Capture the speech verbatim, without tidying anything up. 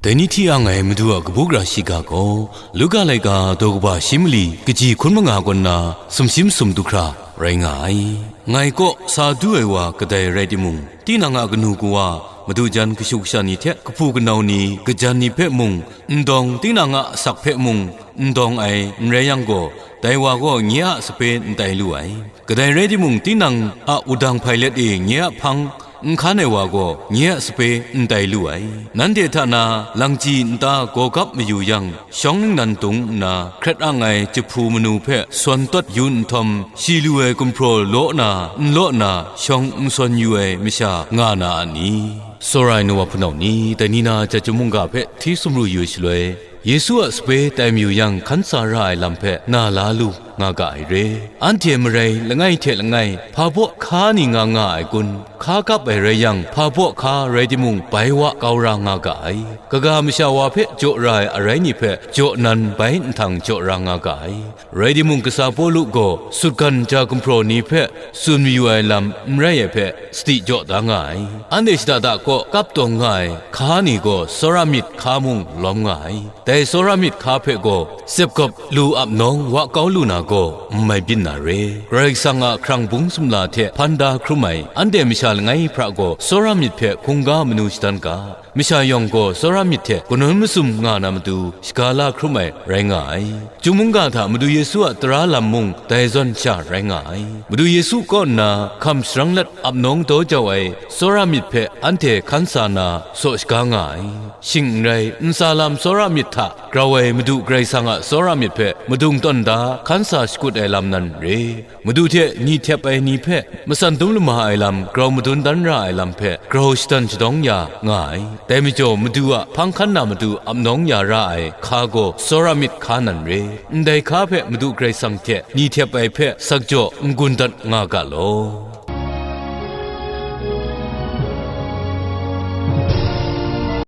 Dai ni hti ang ai Madu a kabu gara shiga gaw, Luka laika daw kaba shi mali kaji hkun manga kaw nna sumshi masum du hkra rai nga ai. Ngai kaw sa du ai wa kadai rai timung, tinang a kanu kawa, madu jan kashu kasha ni hte kahpu kanau ni kajan ni hpe mung, n dawng, tinang a asak hpe mung n dawng ai n rai yang gaw, dai wa gaw nye a sape n tai lu ai. Kadai rai timung, tinang a wudang hpailet e nye a hpang n hkan ai wa gaw, nye a sape n tai lu ai. Nanhte hta na langchyi nta gaw gap mayu yang, shawng ningnan dung nna hkret ang ai jahpu manu hpe sawn tawt yu nhtawm, shi lu ai gumhpraw law na n law na shawng n sawn yu ai masha nga na a ni? Tsawra ai nu wa hpunau ni, dai ni na jat chyum mungga hpe hti sumru yu ai shaloi, Yesu a sape tai mayu yang hkan sa ra ai lam hpe na la lu nga ga ai re. Anhte marai langai hte langai hpa baw hka ni nga nga ai kun? Hka kap ai rai yang, hpa baw hka rai timung, bai wa kau ra nga ga ai. Kaga masha wa hpe jaw ra ai arai ni hpe jaw nan bai nhtang jaw ra nga ga ai. Rai timung, kasa Pawlu gaw sutgan ja gumhpraw ni hpe tsun mayu ai lam n rai ai hpe sadi jaw da nga ai. Anhte shada da kaw kap tawn nga ai hka ni gaw tsawra myit hka mung lawm nga ai. Dai tsawra myit hka hpe gaw sepgawp lu ap nawng wa kau lu na gaw n mai byin na re. Karai Kasang a hkrang bung sumla hte hpan da hkrum ai anhte masha langai hpra gaw tsawra myit hpe hkungga manu shadan ga. Masha yawng gaw tsawra myit hte kanawn masum nga na matu shaga la hkrum ai rai nga ai. Chyum mungga hta Madu Yesu a tara lam mung dai zawn sha rai nga ai. Madu Yesu kaw nna hkam sharang let ap nawng daw jau ai tsawra myit hpe anhte hkan sa na saw shaga nga ai. Shing n rai, ntsa lam tsawra myit hta grau ai Madu Karai Kasang a tsawra myit hpe madung tawn da hkan sa shakut ai lam nan re. Madu hte ni htep ai ni hpe matsan dum lama ai lam grau madun dan ra ai lam hpe grau shadan shadawng ya nga ai. Dai majaw, Madu a hpang hkan na matu ap nawng ya ra ai hka gaw tsawra myit hka nan re. Ndai hka hpe Madu Karai Kasang hte ni htep ai hpe sakjaw n-gun dat nga ga law.